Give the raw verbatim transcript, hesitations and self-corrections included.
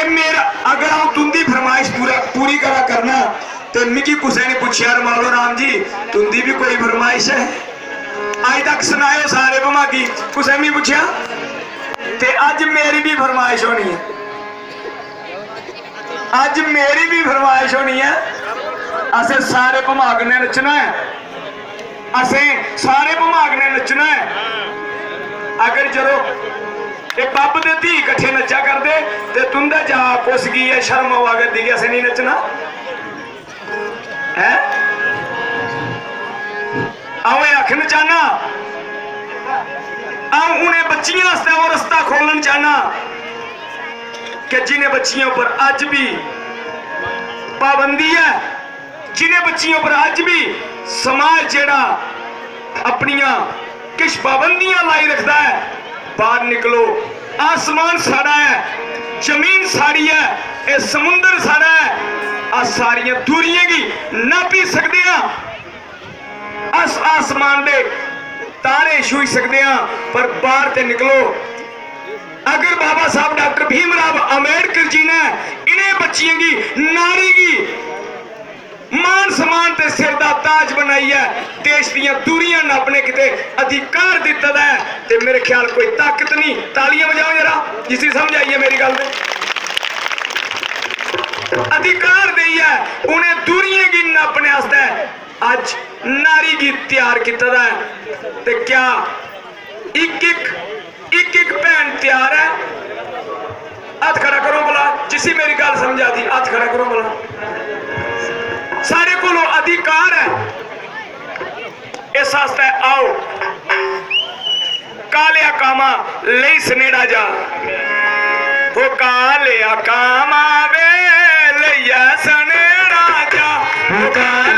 मेरा, अगर अ'ऊं तुं'दी फरमाइश पूरा, पूरी करा करना, ते मिगी कुसै ने पुच्छेआ, "रमालो राम जी, तुं'दी बी कोई फरमाइश ऐ?" अज्ज तक सनाएओ सारे भमागी, कुसै मिगी पुच्छेआ? ते अज्ज मेरी बी फरमाइश होनी ऐ, अज्ज मेरी बी फरमाइश होनी ऐ, असें सारे भमाग ने नच्चना ऐ। असें सारे भमाग ने नच्चना ऐ। अगर जरो एह् बब्ब ते धी कट्ठे नच्चा करदे ते तुं'दे जा कुस गी एह् शर्म आवा करदी कि असें नेईं नच्चना? हैं? अ'ऊं एह् आखना चाह्न्ना, अ'ऊं उ'नें बच्चियें आस्तै ओह् रस्ता खोलन चाह्न्ना कि जि'नें बच्चियें उप्पर अज्ज बी पाबंदी ऐ, जि'नें बच्चियें उप्पर अज्ज बी समाज जेह्ड़ा अपनियां किश पाबंदियां लाई रखदा ऐ, बाहर निकलो। आसमान साढ़ा ऐ, जमीन साढ़ी ऐ, एह् समुंदर साढ़ा ऐ। अस सारियां दूरियें गी नापी सकदे आं, अस आसमान दे तारे छूही सकदे आं, पर बाहर ते निकलो। अगर बाबा साहब डॉक्टर भीमराव अंबेडकर जी ने इ'नें बच्चियें गी, नारी गी मान सम्मान ते सिर दा ताज बनाइयै देश दियां दूरियां नापने गितै अधिकार दित्ते दा ऐ, ते मेरे ख्याल कोई ताकत नहीं। तालियां बजाओ जरा, जिसी समझ आई ऐ मेरी गल्ल ते। अधिकार देइयै उ'नें दूरियें गी नापने आस्तै अज्ज नारी गी त्यार कीते दा ऐ। ते क्या इक इक, इक इक भैन त्यार ऐ? हत्थ खड़ा करो भला, जिसी मेरी गल्ल समझ आती, हत्थ खड़ा करो भला। साढ़े कोलों अधिकार ऐ, इस आस्तै आओ। कालेआ कामा लेई सनेड़ा जा, हो कालेआ कामा वे लेइयै सनेड़ा जा, हो कालेआ